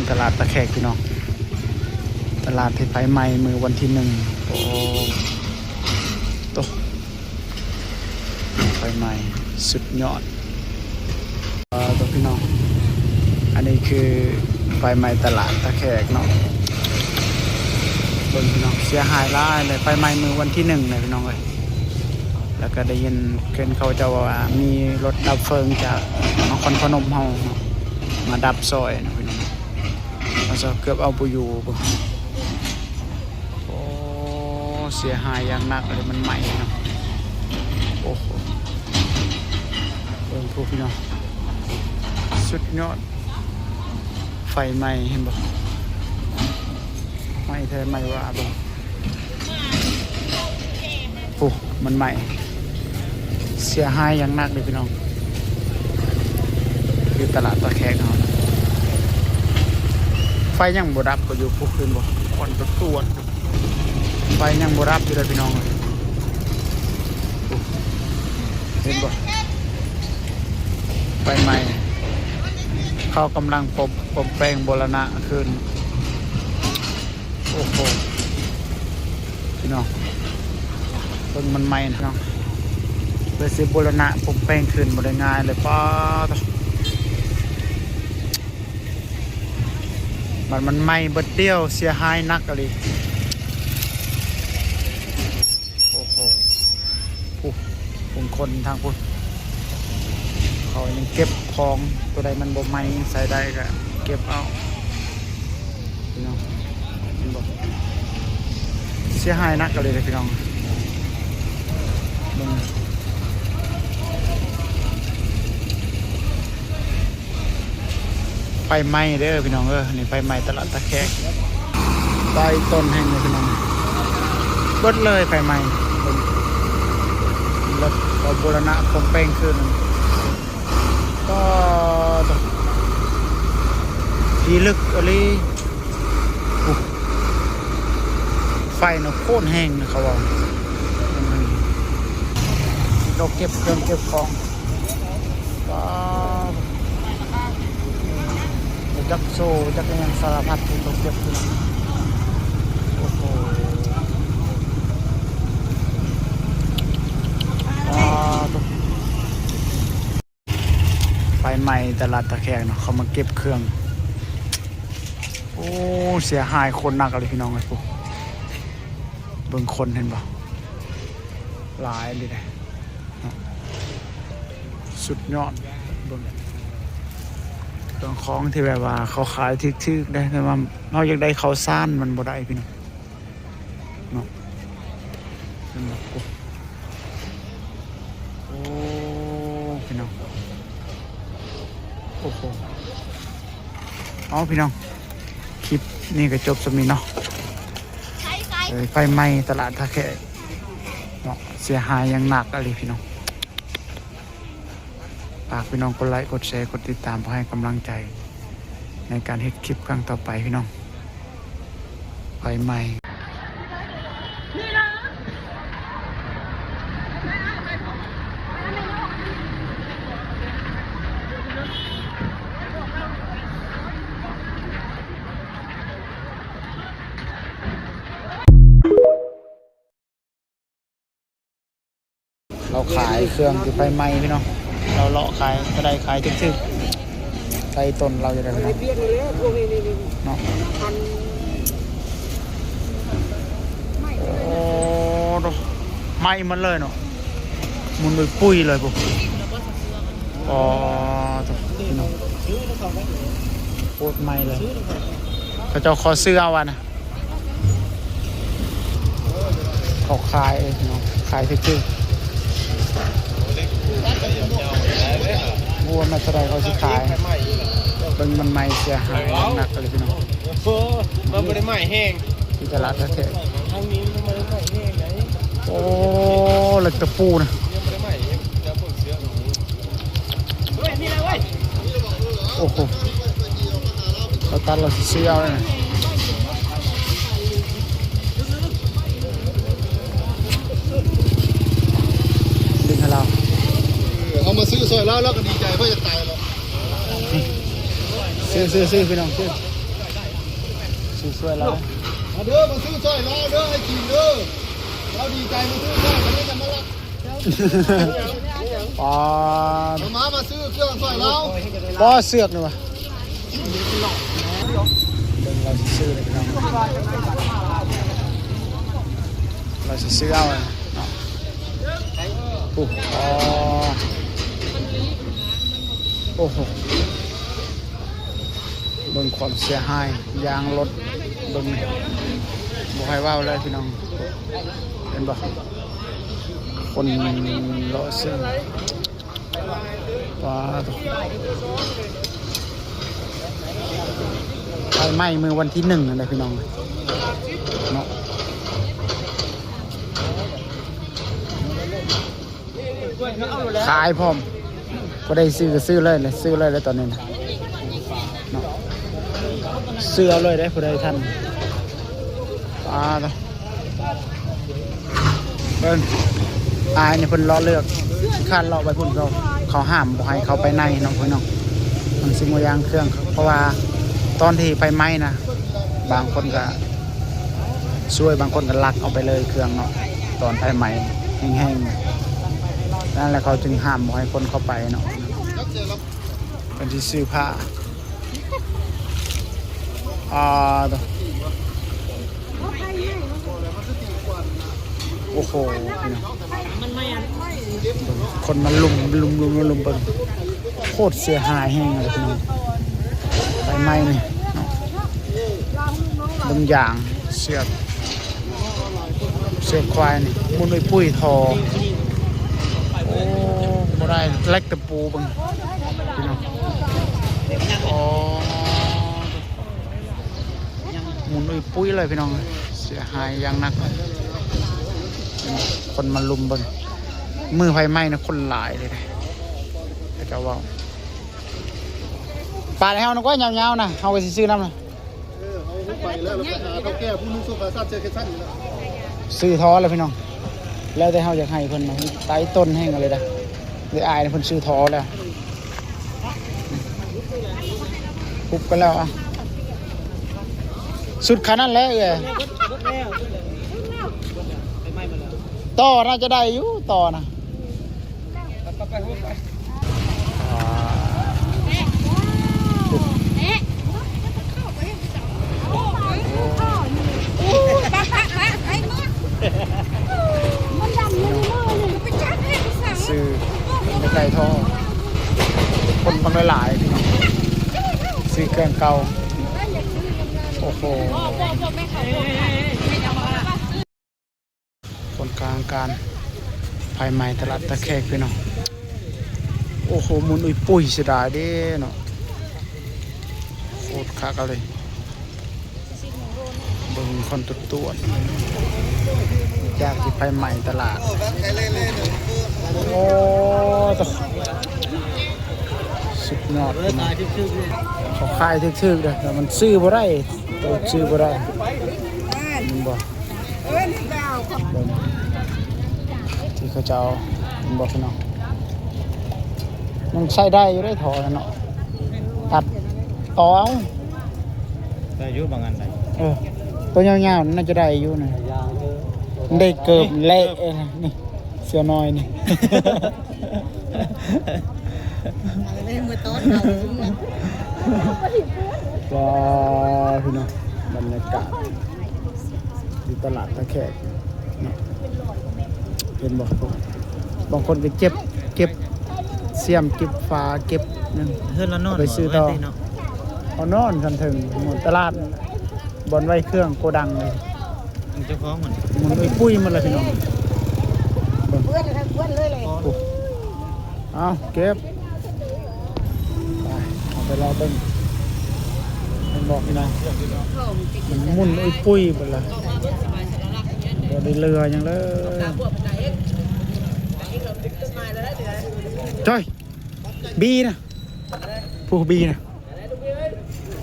ຕະຫຼາດຕາແຂກພີ່ນ້ອງ, ຕະຫຼາດທີ່ໄຟໄໝ້ມື້ວັນທີໜຶ່ງ. ໂອ້ ໂຕ ໄຟໄໝ້ສຸດຍອດ. ເອີ ໂຕ ພີ່ນ້ອງ, ອັນນີ້ຄືໄຟໄໝ້ຕະຫຼາດຕາແຂກເນາະ. ເບິ່ງພີ່ນ້ອງ, ເສຍຫາຍຫຼາຍເລີຍ, ໄຟໄໝ້ມື້ວັນທີໜຶ່ງເລີຍພີ່ນ້ອງເອີຍ. ແລ້ວກໍໄດ້ຍິນເພິ່ນເຂົາເຈົ້າວ່າ ມີລົດດັບເພີງຈາກນະຄອນພະນົມເຮົາເນາະ ມາດັບຊ່ອຍເນາະພີ່ນ້ອງ. ເຮົາເກືອບເອົາບໍ່ຢູ່ເບິ່ງ. ໂອ້ ເສຍຫາຍຢ່າງໜັກເລີຍ, ມັນໄໝ້ເນາະ. ໂອ້ໂຫ ເບິ່ງພຸ້ນພີ່ນ້ອງ, ສຸດຍອດ. ໄຟໄໝ້ເຫັນບໍ່? ໄໝ້ແທ້ໄໝ້ວ່າບໍ່? ໂອ້ ມັນໄໝ້ ເສຍຫາຍຢ່າງໜັກເລີຍພີ່ນ້ອງ. ຢູ່ຕະຫຼາດຕາແຂກເຮົາ ໄຟຍັງບໍ່ດັບກໍຢູ່ພຸ້ນ ເຫັນບໍ່? ຄວັນຕວດໆ ໄຟຍັງບໍ່ດັບຢູ່ເດີພີ່ນ້ອງເອີຍ. ເຫັນບໍ່? ໄຟໄໝ້ ເຂົາກຳລັງປົມ ປົມແປງບູລະນະຄືນ. ໂອ້ໂຫ ພີ່ນ້ອງ ເບິ່ງມັນໄໝ້ນະພີ່ນ້ອງ. ເພື່ອຊິບູລະນະປົມແປງຄືນບໍ່ໄດ້ງ່າຍເລີຍ. ປ້າດ ມັນ ມັນໄໝ້ເບິດດຽວ ເສຍຫາຍໜັກອີ່ຫຼີ. ໂອ້ໂຫ ຜູ້ຄົນທາງພຸ້ນ ເຂົາຍັງເກັບຂອງ, ຕົວໃດມັນບໍ່ໄໝ້ໃຊ້ໄດ້ກໍເກັບເອົາ. ພີ່ນ້ອງ ເຫັນບໍ່? ເສຍຫາຍໜັກເລີຍພີ່ນ້ອງ. ເບິ່ງ ໄຟໄໝ້ເດີພີ່ນ້ອງເອີຍ. ນີ້ໄຟໄໝ້ຕະຫຼາດຕາແຂກ ຫຼາຍຕົ້ນແຮງເລີຍພີ່ນ້ອງ, ເບິດເລີຍໄຟໄໝ້. ເບິ່ງ ເຂົາບູລະນະປົມແປງຄືນ. ກໍ ທີ່ລຶກອີ່ຫຼີ. ໂອ້ ໄຟນະໂຄດແຮງນະ ເຂົາເວົ້າ. ເຂົາເກັບເຄື່ອງເກັບຂອງ ກໍ ຈັກໂສ້ ຈັກອີ່ຫຍັງສາລະພັດທີ່ເຂົາເກັບຢູ່. ໂອ້ໂຫ ວ້າວ ໄຟໄໝ້ຕະຫຼາດຕາແຂກເນາະ, ເຂົາມາເກັບເຄື່ອງ. ໂອ້ ເສຍຫາຍຄົນໜັກເລີຍພີ່ນ້ອງເອີຍ. ໂອ້ ເບິ່ງຄົນເຫັນບໍ່? ຫຼາຍເລີຍເດ້ເນາະ, ສຸດຍອດ. ເບິ່ງເຄື່ອງຂອງທີ່ແບບວ່າເຂົາຂາຍຖືກໆເດ້, ແຕ່ວ່າເຮົາຢາກໄດ້ເຂົ້າສານມັນບໍ່ໄດ້ພີ່ນ້ອງ. ເນາະ ເຫັນບໍ່? ໂອ້ ພີ່ນ້ອງ ໂອ້ໂຫ. ເອົາພີ່ນ້ອງ ຄລິບນີ້ກໍຈົບສ່ຳນີ້ເນາະ. ເອີ ໄຟໄໝ້ຕະຫຼາດທ່າແຂກເນາະ, ເສຍຫາຍຢ່າງໜັກອີ່ຫຼີພີ່ນ້ອງ. ຝາກພີ່ນ້ອງກົດໄລ ກົດແຊ ກົດຕິດຕາມ ເພື່ອໃຫ້ກຳລັງໃຈໃນການເຮັດຄລິບຄັ້ງຕໍ່ໄປພີ່ນ້ອງ. ໄຟໄໝ້ ລາວຂາຍເຄື່ອງທີ່ໄຟໄໝ້ພີ່ນ້ອງ, ລາວເລາະຂາຍ ເທົ່າໃດຂາຍຖືກໆ. ໃສ່ຕົ້ນລາວຢູ່ໃດພີ່ນ້ອງເນາະ. ໂອ້ ໄໝ້ໝົດເລີຍເນາະ, ໝຸ່ນປຸ້ຍໆເລີຍພຸ້ນ. ອໍ ພີ່ນ້ອງ ໂຄດໄໝ້ເລີຍ, ເຂົາເຈົ້າຂໍຊື້ເອົາວ່ານະ. ເຂົາຂາຍເນາະ, ຂາຍຖືກໆ. ບໍ່ວ່າແມ່ນເທົ່າໃດເຂົາຊິຂາຍ. ເບິ່ງມັນໄໝ້ເສຍຫາຍໜັກເລີຍພີ່ນ້ອງ. ໂອ້ ມັນບໍ່ໄດ້ໄໝ້ແຮງ ທີ່ຕະຫຼາດແທ້ໆ. ທາງນີ້ມັນບໍ່ໄດ້ໄໝ້ແຮງໃດ. ໂອ້ ເຫຼັກຕະປູນະ. ໂອ້ໂຫ ເຂົາຕັດແລ້ວຊິຊື້ເອົາເລີຍນະ. ດຶງໃຫ້ລາວ ເອີ ເອົາມາຊື້ຊ່ອຍລາວ ລາວກໍດີໃຈ ເພິ່ນຈະຕາຍແລ້ວ. ຊື້ ຊື້ ຊື້ ພີ່ນ້ອງ ຊື້. ຊື້ຊ່ວຍລາວ ມາເດີ ມາຊື້ຊ່ອຍລາວເດີ ໄອ້ຈີນເດີ ລາວດີໃຈ ມາຊື້ຊ່ອຍ ລາວຈະມາລັກ ປາດ ມາ ມາຊື້ເຄື່ອງຊ່ອຍລາວ ປາດ ເຊືອກນີ້ຫວາ ເບິ່ງລາວຊິຊື້ເລີຍພີ່ນ້ອງ ລາວຊິຊື້ເອົາເນາະ ໂອ້ ໂອ້ໂຫ. ເບິ່ງຄວາມເສຍຫາຍ ຢາງລົດ ເບິ່ງ ບໍ່ໃຫ້ເວົ້າເລີຍພີ່ນ້ອງ ເຫັນບໍ່ ຄົນເລາະເຊິ່ງ ປາດ ໄຟໄໝ້ມື້ວັນທີໜຶ່ງນັ້ນແຫຼະພີ່ນ້ອງເນາະ ຂາຍພ້ອມ ຜູ້ໃດຊື້ກໍຊື້ເລີຍ ຊື້ເລີຍແຫຼະຕອນນີ້ນະເນາະ ຊື້ເອົາເລີຍເດ້ ຜູ້ໃດທັນ ປາດ ເບິ່ງ ອ້າຍນີ້ເພິ່ນເລາະເລືອກ ຄັນເລາະໄປພຸ້ນ ເຂົາ ເຂົາຫ້າມບໍ່ໃຫ້ເຂົ້າໄປໃນເນາະ ພີ່ນ້ອງ ມັນຊິບໍ່ຢ່າງເຄື່ອງ ເພາະວ່າຕອນທີ່ໄຟໄໝ້ນະ ບາງຄົນກໍຊ່ວຍ ບາງຄົນກໍລັກເອົາໄປເລີຍເຄື່ອງເນາະ ຕອນໄຟໄໝ້ແຮງໆ ນັ້ນແຫຼະ ເຂົາຈຶ່ງຫ້າມບໍ່ໃຫ້ຄົນເຂົ້າໄປເນາະ ເພິ່ນຊິຊື້ຜ້າ ອ່າ ໂອ້ໂຫ ພີ່ນ້ອງ ຄົນມາລຸມ ລຸມ ລຸມ ລຸມ ເບິ່ງ ໂຄດເສຍຫາຍແຮງເລີຍພີ່ນ້ອງ ໄຟໄໝ້ນີ້ເນາະ ເບິ່ງຢາງ ເຊືອກ ເຊືອກຄວາຍນີ້ ໝຸ່ນອຸ້ຍປຸ້ຍ ທໍ່ ໂອ້ ບໍ່ໄດ້ ເຫຼັກຕະປູ ເບິ່ງ ພີ່ນ້ອງ ອໍ ໝຸ່ນອຸ້ຍປຸ້ຍເລີຍພີ່ນ້ອງ ເສຍຫາຍຢ່າງໜັກ ຄົນມາລຸມເບິ່ງ ມື້ໄຟໄໝ້ນະ ຄົນຫຼາຍເລີຍເດ້ ເຂົາເຈົ້າເວົ້າ ປາດໃຫ້ເຮົານະກວ່າຍາວໆນະ ເຮົາກໍຊິຊື້ນຳນະ ເອີ ເຮົາໄປແລ້ວ ເຮົາໄປຫາເຖົ້າແກ່ຜູ້ນຸ່ງໂຊງຂາສັ້ນເສື້ອແຂນສັ້ນນີ້ລະ ຊື້ທໍ່ແລ້ວພີ່ນ້ອງ ແລ້ວແຕ່ເຮົາຢາກໃຫ້ເພິ່ນນະ ໄຕ້ຕົ້ນແຮງເລີຍນະ ໄດ້ອາຍເພິ່ນຊື້ທໍ່ແລ້ວ ປຸບກັນແລ້ວ ອ່ະ ສຸດຂະນັ້ນແຫຼະເອື້ອຍ ຕໍ່ໜ້າຈະໄດ້ຢູ່ ຕໍ່ນະ ອ່າ ຊື້ໄກ່ທອດ ຄົນບັກຫຼາຍໆ ພີ່ນ້ອງ ຊື້ເຄື່ອງເກົ່າ ໂອ້ໂຫ. ຜົນກາງການໄຟໄໝ້ຕະຫຼາດຕາແຂກພີ່ນ້ອງ ໂອ້ໂຫ ໝຸ່ນອຸ້ຍປຸ້ຍ ເສຍດາຍເດ້ເນາະ ໂຄດຄັກເລີຍ ເບິ່ງຄົນຕົວໆ ຢາກຊິໄຟໄໝ້ຕະຫຼາດ ໂອ້ ສຸດຍອດພີ່ນ້ອງ ເຂົາຂາຍຖືກໆເດ້ ແຕ່ມັນຊື້ບໍ່ໄດ້ ໂຕຊື້ບໍ່ໄດ້ ແມ່ນບໍ່? ເອີ ນີ້ກໍເອົາ ເບິ່ງທີ່ເຂົາເຈົ້າ ເຫັນບໍ່ພີ່ນ້ອງ? ຍັງໃຊ້ໄດ້ຢູ່ເດ້ທໍ່ນັ້ນເນາະ ຕັດຕໍ່ເອົາ ໄດ້ຢູ່ບາງອັນໄດ້ ເອີ ຕົວຍາວໆນັ້ນໜ້າຈະໄດ້ຢູ່ນະ ໄດ້ເກີບແລະ ເອີ ນີ້ ເສືອນ້ອຍນີ້ ເອົາເລີຍ ມື້ຕອນເອົາຢູ່ ວ້າ ພີ່ນ້ອງ ບັນຍາກາດຢູ່ຕະຫຼາດທ່າແຂກເນາະ ເຫັນບໍ່? ບາງຄົນກໍເກັບ ເກັບສ້ຽມ ເກັບຝາ ເກັບຫຍັງ ເຮືອນລະນອນ ໄປຊື້ຕໍ່ ເນາະ ເອົານອນຊັ້ນເທິງ ຕະຫຼາດ ບ່ອນໄວ້ເຄື່ອງ ໂກດັງເລີຍ ເຈົ້າຂອງມັນ ມັນໄປປຸ້ຍໝົດແລ້ວພີ່ນ້ອງ ເປື້ອນ ເປື້ອນເລີຍ ເອົາເກັບ ໄປ ເອົາໄປລໍເບິ່ງ ມັນບອກນີ້ນະ ມັນໝຸ່ນອຸ້ຍປຸ້ຍໝົດແລ້ວ ບໍ່ໄດ້ເຫຼືອຫຍັງເລີຍ ຈ້ອຍ ບີນະ ຜູ້ບີນະ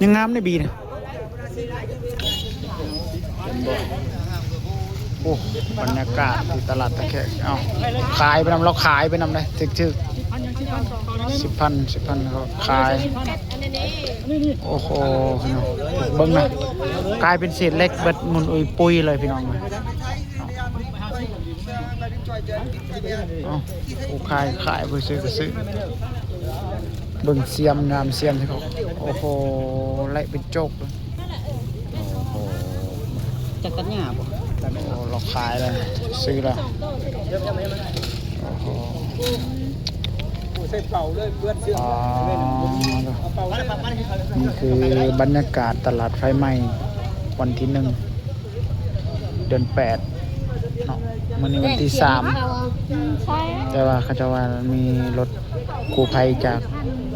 ຍັງງາມເດ້ບີນະ ເຫັນບໍ່? ໂອ້ ບັນຍາກາດທີ່ຕະຫຼາດທ່າແຂກ ເອົ້າ ຂາຍໄປນຳ ລາວຂາຍໄປນຳເດ້ ຖືກໆ ສິບພັນ ສິບພັນ ເຂົາຂາຍ ໂອ້ໂຫ ພີ່ນ້ອງ ເບິ່ງນະ ກາຍເປັນເສດເຫຼັກເບິດ ໝຸ່ນອຸຍປຸຍເລີຍພີ່ນ້ອງ. ເອົ້າ ຜູ້ຂາຍຂາຍ ຜູ້ຊື້ກໍຊື້. ເບິ່ງຊຽມ ນ້ຳຊຽມທີ່ເຂົາ ໂອ້ໂຫ ໄຫຼເປັນໂຈກເລີຍ. ໂອ້ໂຫ ຈັກກັນຍາບໍ່? ໂອ້ ລາວຂາຍແລ້ວ ຊື້ແລ້ວ. ໂອ້ໂຫ ໃສ່ເປົາເລີຍ ເປື້ອນເສື້ອ. ອໍ ນີ້ຄືບັນຍາກາດຕະຫຼາດໄຟໄໝ້ວັນທີໜຶ່ງ ເດືອນແປດເນາະ. ມື້ນີ້ວັນທີສາມ ແຕ່ວ່າເຂົາເຈົ້າວ່າມີລົດກູ້ໄພຈາກ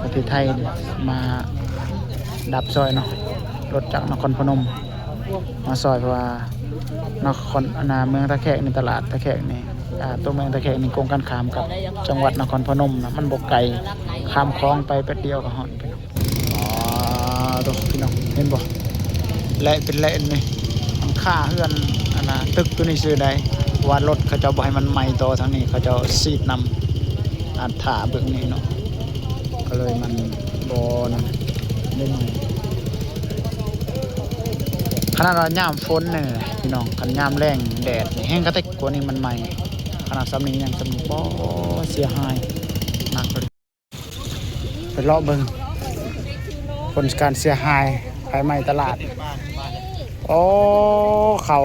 ປະເທດໄທມາດັບຊ່ອຍເນາະ, ລົດຈາກນະຄອນພະນົມມາຊ່ອຍ ເພາະວ່ານະຄອນ ອັນນ່າ ເມືອງທ່າແຂກນີ້ ຕະຫຼາດທ່າແຂກນີ້ ອ່າ ຕົວເມືອງທ່າແຂກນີ້ກົງກັນຂ້າມກັບຈັງຫວັດນະຄອນພະນົມນະ, ມັນບໍ່ໄກ ຂ້າມຂອງໄປແປັບດຽວກໍຮອດ. ອໍ ໂທ້ ພີ່ນ້ອງເຫັນບໍ່ ແລະເປັນແລະນີ້ ມັນຄາເຮືອນ ອັນນ່າ ຕຶກຕົວນີ້ຊື່ໃດ ວ່າລົດເຂົາເຈົ້າບໍ່ໃຫ້ມັນໄໝ່ຕໍ່ທາງນີ້ ເຂົາເຈົ້າສີດນ້ຳ ອັດຖາເບິ່ງນີ້ເນາະ ກໍເລີຍມັນບໍ່ນັ້ນ ໄດ້ໄໝ່. ຂະໜາດວ່າຍາມຝົນນີ້ນະພີ່ນ້ອງ ຄັນຍາມແລ້ງແດດນີ້ແຮງກະເຕັກກວ່ານີ້ມັນໄໝ້. ຂະໜາດສ່ຳນີ້ຍັງສ່ຳນີ້ ບໍ່ ເສຍຫາຍໜັກເລີຍ. ໄປເລາະເບິ່ງຜົນການເສຍຫາຍໄຟໄໝ້ຕະຫຼາດ. ໂອ້ ເຂົ້າ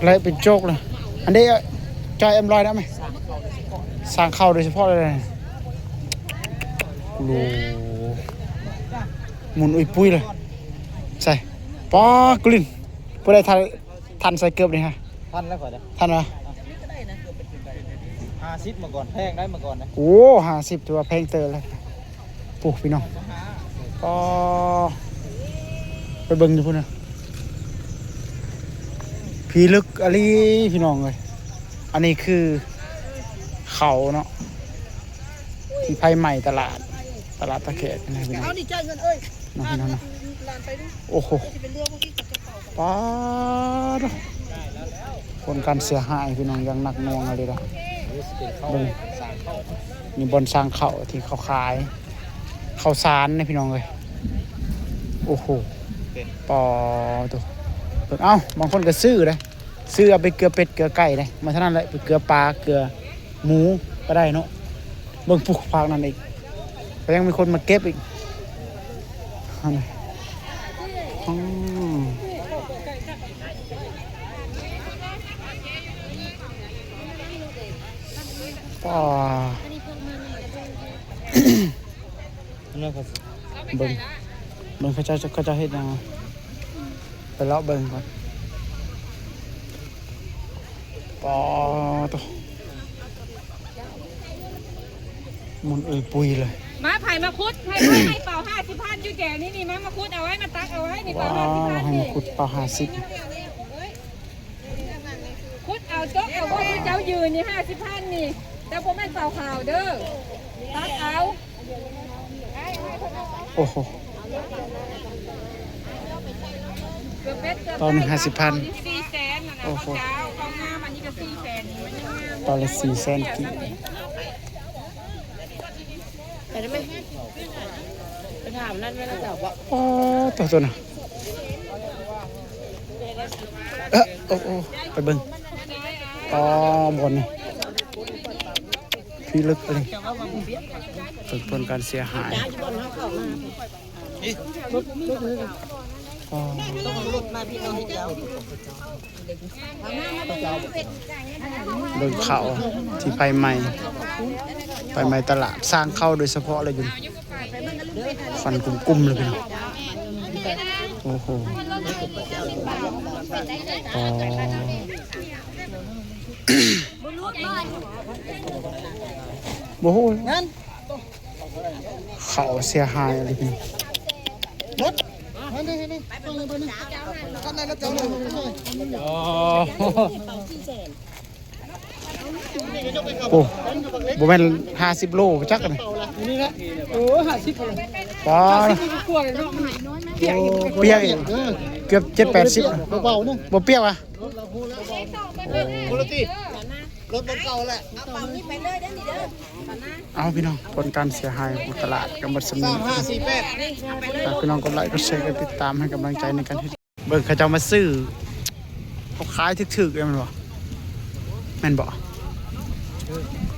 ເລະເປັນໂຈກເລີຍ. ອັນນີ້ຈອຍເອັມຮ້ອຍນະແມ່ ສ້າງເຂົ້າໂດຍສະເພາະເລີຍ. ໂອ້ ໝຸ່ນອຸຍປຸຍເລີຍ. ໃສ່ ປາກລິນ ຜູ້ໃດທັນ ທັນໃສ່ເກີບນີ້ຮະ? ທັນແລ້ວຂ້ອຍເດ້. ທັນຫວາ? ຫ້າສິບເມື່ອກ່ອນ ແພງໄດ໋ເມື່ອກ່ອນນະ. ໂອ້ ຫ້າສິບ ຖືວ່າແພງເຕີບແລ້ວ. ໂອ້ ພີ່ນ້ອງ ອໍ ໄປເບິ່ງຢູ່ພຸ້ນນະ ພີລຶກອີ່ຫຼີພີ່ນ້ອງເອີຍ. ອັນນີ້ຄືເຂົາເນາະ ທີ່ໄຟໄໝ້ຕະຫຼາດ ຕະຫຼາດຕາແຂກນະພີ່ນ້ອງ ເອົານີ້ຈ່າຍເງິນເອີຍ ເນາະ ພີ່ນ້ອງເນາະ. ໂອ້ໂຫ ປາດ ຜົນການເສຍຫາຍພີ່ນ້ອງ ຢ່າງໜັກໜ່ວງອີ່ຫຼີເດ້. ເບິ່ງ ມີບ່ອນສ້າງເຂົ້າທີ່ເຂົາຂາຍເຂົ້າສານນະພີ່ນ້ອງເອີຍ. ໂອ້ໂຫ ປາດໂທ້ ເບິ່ງ ເອົ້າ ບາງຄົນກໍຊື້ເດ້ ຊື້ເອົາໄປເກືອເປັດເກືອໄກ່ເດ້ ມາເທົ່ານັ້ນແຫຼະ ໄປເກືອປາເກືອ ໝູກໍໄດ້ເນາະ. ເບິ່ງ ປູກ ພາກນັ້ນອີກ ກໍຍັງມີຄົນມາເກັບອີກ. ອືມ ປາ ເບິ່ງ ເບິ່ງເຂົາເຈົ້າ ເຂົາເຈົ້າເຮັດຫຍັງ. ໄປເລາະເບິ່ງກ່ອນ. ປາໂທ້ ໝຸ່ນເອີຍປຸຍເລີຍ. ມາ ໃຜມາຂຸດ ໃຫ້ ໃຫ້ເປົ່າຫ້າສິບພັນຢູ່ແຈນີ້ນີ້ ມາ ມາຂຸດເອົາໄວ້ ມາຕັກເອົາໄວ້ນີ້ ເປົ່າຫ້າສິບພັນນີ້ ໃຫ້ມາຂຸດເປົ່າຫ້າສິບ. ຂຸດເອົາ ຈົກເອົາ ບໍ່ໃຫ້ເຈົ້າຢືນນີ້ ຫ້າສິບພັນນີ້ ແຕ່ບໍ່ແມ່ນເປົ່າຂາວເດີ ຕັກເອົາ. ໂອ້ໂຫ ຕໍ່ໜຶ່ງຫ້າສິບພັນ. ໂອ້ໂຫ ຕໍ່ລະສີ່ແສນກີບ. ໄປໄດ້ໄໝ? ໄປຖາມນັ້ນແມ່ນລະເຈົ້າບໍ່? ອໍ ຕົວ ຕົວນະ ເອີ ໂອ້ ໂອ້ ໄປເບິ່ງ. ອໍ ບ່ອນນີ້ ພິລຶກອີ່ຫຼີ ເປັນຜົນການເສຍຫາຍ. ອໍ ເບິ່ງເຂົ້າທີ່ໄຟໄໝ້ ໄຟໄໝ້ຕະຫຼາດ ສ້າງເຂົ້າໂດຍສະເພາະເລີຍຢູ່ນີ້ ຄວັນກຸ້ມໆເລີຍພີ່ນ້ອງ. ໂອ້ໂຫ ອໍ ບໍ່ຮູ້ ເຂົ້າເສຍຫາຍເລີຍພີ່ນ້ອງ. ໂອ້ ບໍ່ແມ່ນຫ້າສິບໂລຈັກນີ້. ໂອ້ ຫ້າສິບ ປາ ຫ້າສິບກວ່າເນາະ ມັນປຽກອີກ ເກືອບເຈັດແປດສິບ ເບົາໆນະ ບໍ່ປຽກຫວາ? ໂອ້ ຄົນລະຕິ ລົດບໍ່ເກົ່າແຫຼະ ເອົາເປົານີ້ໄປເລີຍເດີນີ້ເດີ ເອົາພີ່ນ້ອງ ຜົນການເສຍຫາຍຂອງຕະຫຼາດກໍໝົດສ່ຳນີ້ ສາມຫ້າສີ່ແປດ ຝາກພີ່ນ້ອງກົດໄລ ກົດແຊ ກົດຕິດຕາມໃຫ້ກຳລັງໃຈໃນການເຮັດ ເບິ່ງເຂົາເຈົ້າມາຊື້ ເຂົາຂາຍຖືກໆເດ້ແມ່ນບໍ່ ແມ່ນບໍ່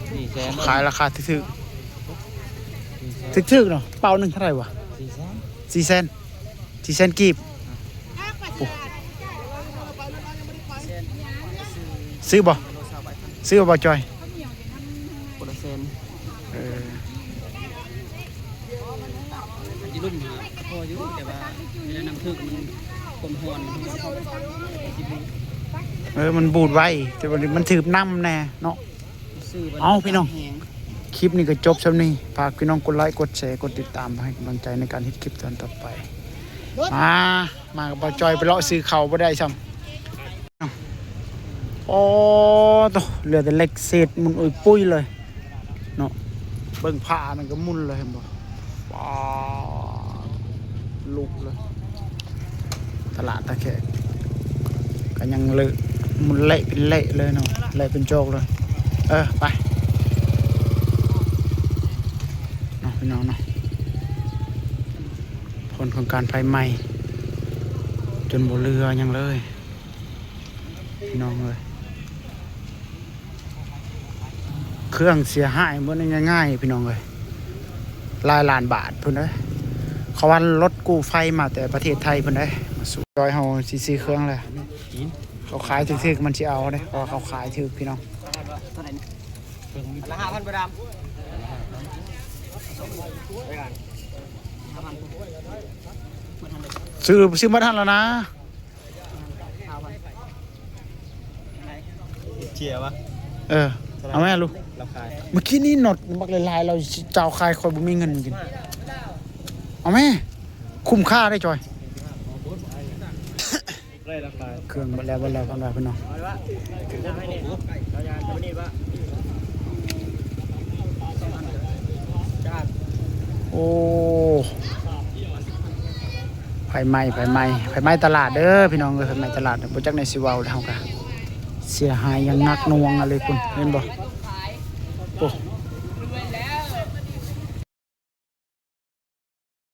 ສີ່ແສນ ເຂົາຂາຍລາຄາຖືກໆ ຖືກໆເນາະ ເປົາໜຶ່ງເທົ່າໃດວະ ສີ່ແສນ ສີ່ແສນ ສີ່ແສນກີບ ໂອ້ ຊື້ບໍ່ ຊື້ບໍ່ ບ່າວຈ່ອຍ ຄົນລະແສນ ເອີ ມັນຊິລຸ່ມຫາພໍຢູ່ ແຕ່ວ່າເວລານ້ຳຖືກມັນຄວາມຮ້ອນມັນຊິບູດ ເອີ ມັນບູດໄວ ແຕ່ວ່າມັນຖືກນ້ຳແດ່ເນາະ ເອົາພີ່ນ້ອງ ຄລິບນີ້ກໍຈົບສ່ຳນີ້ ຝາກພີ່ນ້ອງກົດໄລ ກົດແຊ ກົດຕິດຕາມ ໃຫ້ກຳລັງໃຈໃນການເຮັດຄລິບຕອນຕໍ່ໄປ ມາ ມາກັບບ່າວຈ່ອຍໄປເລາະຊື້ເຂົ້າບໍ່ໄດ້ຊ້ຳ ໂອ້ໂຕ ເຫຼືອແຕ່ເຫຼັກເສດໝຸ່ນອຸຍປຸ້ຍເລີຍເນາະ ເບິ່ງຜ້ານັ້ນກໍໝຸ່ນເລີຍ ເຫັນບໍ່ ປ້າ ລຸກເລີຍ ຕະຫຼາດຕາແຂກກໍຍັງເລະ ໝຸ່ນເລະເປັນເລະເລີຍເນາະ ເລະເປັນຈອກເລີຍ ເອີ ໄປເນາະພີ່ນ້ອງເນາະ ຜົນຂອງການໄຟໄໝ້ ຈົນບໍ່ເຫຼືອຫຍັງເລີຍ ພີ່ນ້ອງເອີຍ ເຄື່ອງເສຍຫາຍໝົດ ງ່າຍໆ ພີ່ນ້ອງເອີຍ ຫຼາຍລ້ານບາດພຸ້ນເດີ ເຂົາວ່າລົດກູ້ໄຟມາແຕ່ປະເທດໄທພຸ້ນເດ້ ມາສູ່ ດອຍເຮົາຊິຊື້ເຄື່ອງແລ້ວ ເຂົາຂາຍຖືກໆ ມັນຊິເອົາເດ້ ເພາະວ່າເຂົາຂາຍຖືກ ພີ່ນ້ອງ ລະຫ້າພັນບໍ່ດຳ ຊື້ ຊື້ໝົດຫັ້ນແລ້ວນະ ເຈຍວະ ເອີ ເອົາແມ່ລູກ ລາວຂາຍ ເມື່ອກີ້ນີ້ນັອດບັກຫຼາຍໆ ລາວຈະເອົາຂາຍ ຂ້ອຍບໍ່ມີເງິນກິນ ເອົາແມ່ ຄຸ້ມຄ່າເດ້ຈອຍ ເຄື່ອງເບິດແລ້ວ ເບິດແລ້ວ ເພິ່ນວ່າ ພີ່ນ້ອງ ໂອ້ ໄຟໄໝ້ ໄຟໄໝ້ ໄຟໄໝ້ຕະຫຼາດເດີພີ່ນ້ອງເອີຍ ໄຟໄໝ້ຕະຫຼາດ ບໍ່ຈັກແນວຊິເວົ້າແລ້ວ ເຮົາກະເສຍຫາຍຢ່າງໜັກໜ່ວງອີ່ຫຼີພຸ້ນ ເຫັນບໍ່ ໂອ້